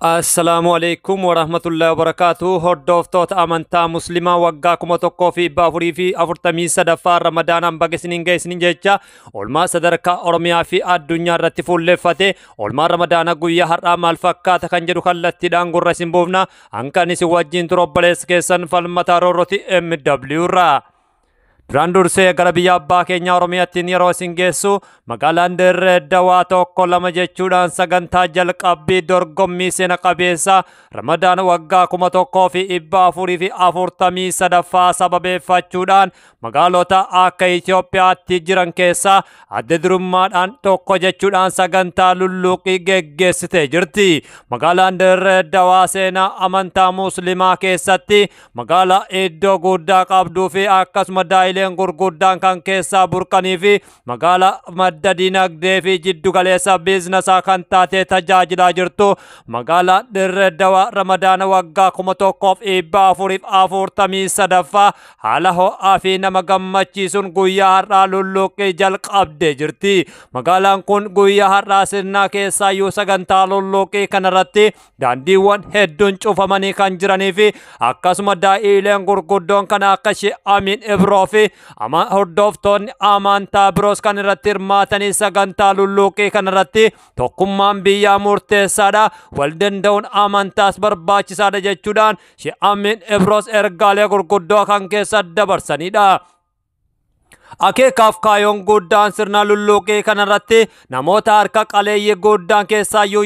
Assalaamu alaikum warahmatullahi wabarakaatu. Hordoftoota amantaa Muslimaa waggaa 1443ffaa Ramadaanaan baga isiniin ga'e isiniin jecha, oolmaa sadarkaa Oromiyaa fi addunyaa irratti fuulleeffate, oolmaan Ramadaana guyyaa har'aa maal fakkaata kan jedhu kallattiidhaan gurra isin buufna. Hankan isin wajjin ture obboleessa keessan Falmataa Roorrooti MW irraa. Duraan dursee gara biyya abbaa keenya Oromiyaattiin yeroo isin geessu, magaalaan Dirree Dawaa tokko lama jechuudhaan sagantaa jalqabbii dorgommii seena qabeessa Ramadaan waggaa 1443ffaa sababeeffachuudhaan magaalota akka Itoophiyaatti jiran keessaa adda durummaadhaan tokko jechuudhaan sagantaa lulluuqii geggeessitee jirti. Magaalaan Dirree Dawaa seenaa amantaa Muslimaa keessatti magaalaa iddoo guddaa qabduu fi akkasuma daa'ileen gurguddaan kan keessaa burqanii fi magaalaa madda dinagdee fi jiddu galeessa biizinasaa kan taatee tajaajilaa jirtu, magaalaa Dirree Dawaa Ramadaana waggaa 1443ffaa haala ho'aa fi nama gammachiisuun guyyaa har'aa lulluuqii jalqabdee jirti. Magaalaan kun guyyaa har'aa sirnaa keessaayyuu sagantaa lulluuqii kanarratti daandiiwwan hedduun cufamanii kan jiranii fi akkasuma daa'ileen gurguddoon kan akka Shee Amin Ibroo fi hordoftoonni amantaa biroos kan irratti hirmaatanii, sagantaa lulluuqii kanarratti tokkummaan biyyaa murteessaadha, wal danda'uun amantaas barbaachisaadha jechuudhaan Shee Amin Ibroos ergaalee gurguddoo kan keessa dabarsanidha. Akeekaaf kaayoon guddaan sirna lulluuqii kanarratti namoota harka qaleeyyii guddaan keessaayyuu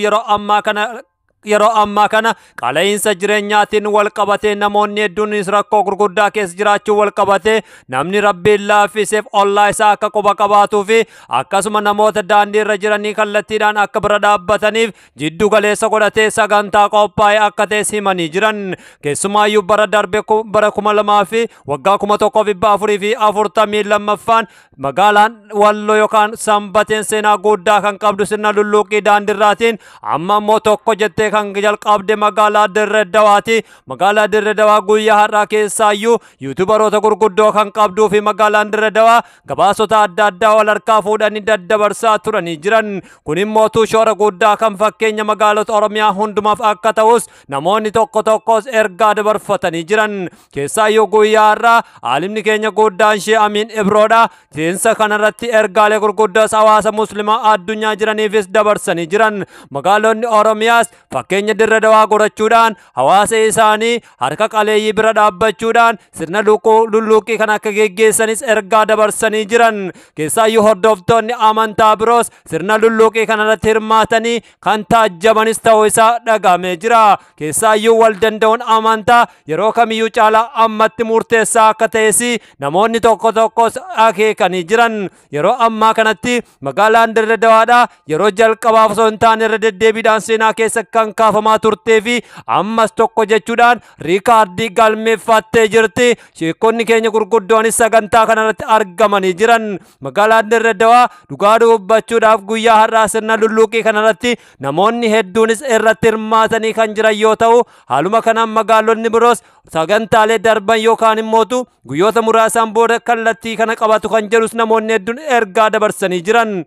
yeroo ammaa kana qaala'insa jireenyaatiin wal qabatee namoonni hedduunis rakkoo gurguddaa keessa jiraachuu wal qabatee, namni Rabbiin laaffiseef ollaa isaa akka quba qabaatuu fi akkasuma namoota daandii irra jiranii kallattiidhaan akka bira dhaabbataniif jiddu galeessa godhatee sagantaa qophaa'e akka ta'es himanii jiran. Keessumaayyuu bara darbe, bara 2000 fi waggaa 1442ffaan, magaalaan Walloo yookaan Sanbateen seenaa guddaa kan qabdu sirna lulluuqii daandiirraatiin amma immoo tokko jettee kan jalqabde magaalaa Dirree Dawaati. Magaalaa Dirree Dawaa guyyaa har'aa keessaayyuu yuutubaroota gurguddoo kan qabduu fi magaalaan Dirree Dawaa gabaasota adda addaa wal harkaa fuudhanii daddabarsaa turanii jiran. Kun immoo shoora guddaa kan fakkeenya magaalota Oromiyaa hundumaaf akka ta'us namoonni tokko tokkos ergaa dabarfatanii jiran. Keessaayyuu guyyaa har'aa aalimni keenya guddaan Shee Amiin Ibroodha. Seensa kanarratti ergaalee gurguddaas hawaasa Muslimaa addunyaa jiraniifis dabarsanii jiran. Magaalonni Oromiyaas fakkeenya Dirree Dawaa godhachuudhaan hawaasa isaanii harka qaleeyyii bira dhaabbachuudhaan sirna lulluuqii kan akka geggeessanis ergaa dabarsanii jiran. Keessaayyuu hordoftoonni amantaa biroos sirna lulluuqii kanarratti hirmaatanii kan taajjabanis ta'uu isaa dhagahamee jira. Keessaayyuu wal danda'uun amantaa yeroo kamiyyuu caalaa ammatti murteessaa akka ta'es namoonni tokko tokkos akeekanii jiran. Yeroo ammaa kanatti magaalaan Dirree Dawaadha yeroo jalqabaaf osoo hin taane irra deddeebiidhaan seenaa keessa kan kaafamaa turtee fi ammas tokko jechuudhaan riikaardii galmeeffattee jirti. Sheekonni keenya gurguddoonis sagantaa kanarratti argamanii jiran. Magaalaan Dirree Dawaa dhugaa dubbachuudhaaf guyyaa har'aa sirna lulluuqii kanarratti namoonni hedduunis irratti hirmaatanii kan jiran yoo ta'u, haaluma kanaan magaalonni biroos sagantaalee darban yookaan immootu guyyoota muraasaan booda kallattii kana qabatu kan jedhus namoonni hedduun ergaa dabarsanii jiran.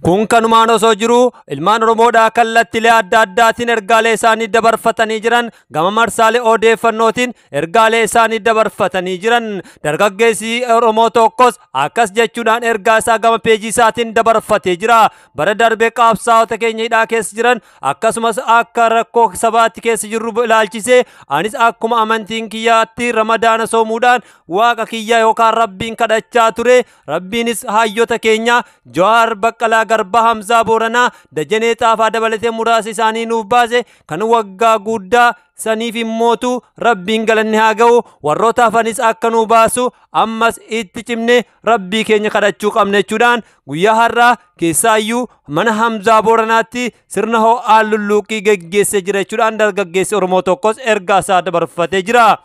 Kun kanumaan osoo jiru, ilmaan Oromoodhaa kallattiilee adda addaatiin ergaalee isaanii dabarfatanii jiran, gama marsaalee odeeffannootiin ergaalee isaanii dabarfatanii jiran. Dargaggeessi Oromoo tokkos akkas jechuudhaan ergaa isaa gama peejii isaatiin dabarfatee jira. Bara darbee qabsaa'ota keenya hidhaa keessa jiran, akkasumas akka rakkoo sabaatti keessa jirru ilaalchisee, anis akkuma amantiin kiyyaatti Ramadaana soomuudhaan Waaqa kiyya yookaan Rabbiin kadhachaa ture. Rabbiinis hayyoota keenya Jawaar, Baqqalaa Garbaa, Hamzaa Booranaa, Dajanee Xaafaa dabalatee muraasa isaanii nuuf baase. Kan waggaa guddaa saniif immootu Rabbiin galanni haa ga'u. Warroota hafanis akka nuu baasu ammas itti cimne Rabbii keenya kadhachuu qabna jechuudhaan, guyyaa har'aa keessaayyuu mana Hamzaa Booranaatti sirna ho'aa lulluuqii geggeessee jira jechuudhaan dargaggeessi Oromoo tokkos ergaa isaa dabarfatee jira.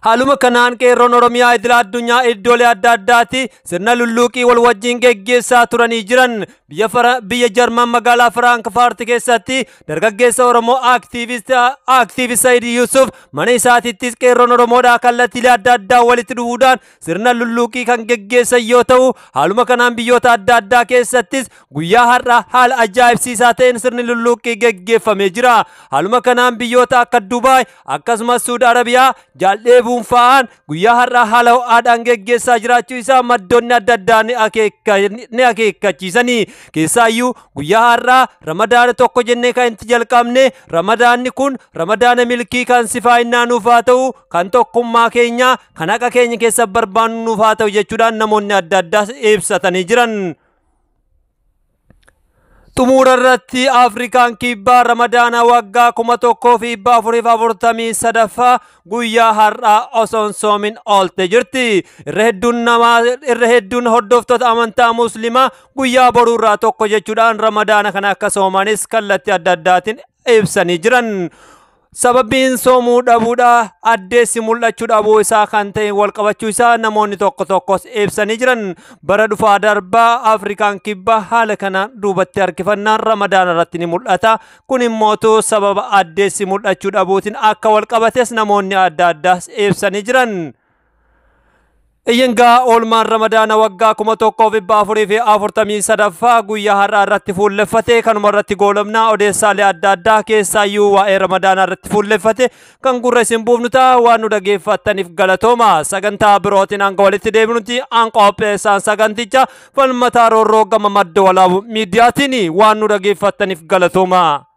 Haaluma kanaan qeerroon Oromiyaa idila addunyaa iddoolee adda addaatti sirna lulluuqii wal wajjin geggeessaa turanii jiran. Biyya Jarman magaalaa Firaankfaart keessatti dargaggeessa Oromoo Aaktiivist Sayid Yusuf mana isaatittis qeerroon Oromoodhaa kallattiilee adda addaa walitti dhufuudhaan sirna lulluuqii kan geggeessan yoo ta'u, haaluma kanaan biyyoota adda addaa keessattis guyyaa har'aa haala ajaa'ibsiisaa ta'een sirni lulluuqii geggeeffamee jira. Haaluma kanaan biyyoota akka Dubaay akkasumas Suudi Arabiyaa jaalleebuun fa'aan guyyaa har'aa haala ho'aadhaan geggeessaa jiraachuu isaa maddoonni adda addaa ni akeekkachiisanii. Keessaayyuu guyyaa har'aa Ramadaana 1 jennee kan itti jalqabne, Ramadaanni kun Ramadaana milkii kan sifaayinnaa nuuf haa ta'u, kan tokkummaa keenya kan haqa keenya keessa barbaannu nuuf haa ta'u jechuudhaan namoonni adda addaa ibsatanii jiran. Xumura irratti Afrikaan Kibbaa Ramadaana waggaa 1443ffaa guyyaa har'aa osoo hin soomin oolte jirti. Irra hedduun namaa, irra hedduun hordoftoota amantaa Muslimaa guyyaa boruurraa 1 jechuudhaan Ramadaana kana akka soomanis kallattii adda addaatiin ibsanii jiran. Sababiin soomuu dhabuudha addeessi mul'achuu dhabuu isaa kan ta'e wal qabachuu isaa namoonni tokko tokkos ibsanii jiran. Bara dhufaa darbaa Afrikaan Kibbaa haala kanaan duubatti harkifannaan Ramadaana irratti ni mul'ata. Kun immootu sababa addeessi mul'achuu dhabuutiin akka wal qabates namoonni adda addaas ibsanii jiran. Iyyangaa oolmaan Ramadaana waggaa 1443ffaa guyyaa har'aa irratti fuulleffate kanuma irratti goolabnaa. Odeessaalee adda addaa keessaayyuu waa'ee Ramadaanaa irratti fuulleffate kan gurra isin buufnu ta'a. Waan nu dhageeffattaniif galatooma. Sagantaa birootiin hanga walitti deebinutti, an qopheessaan saganticha Falmataa Roorroo gama Madda Walaabu Miidiyaatiin, waan nu dhageeffattaniif galatooma.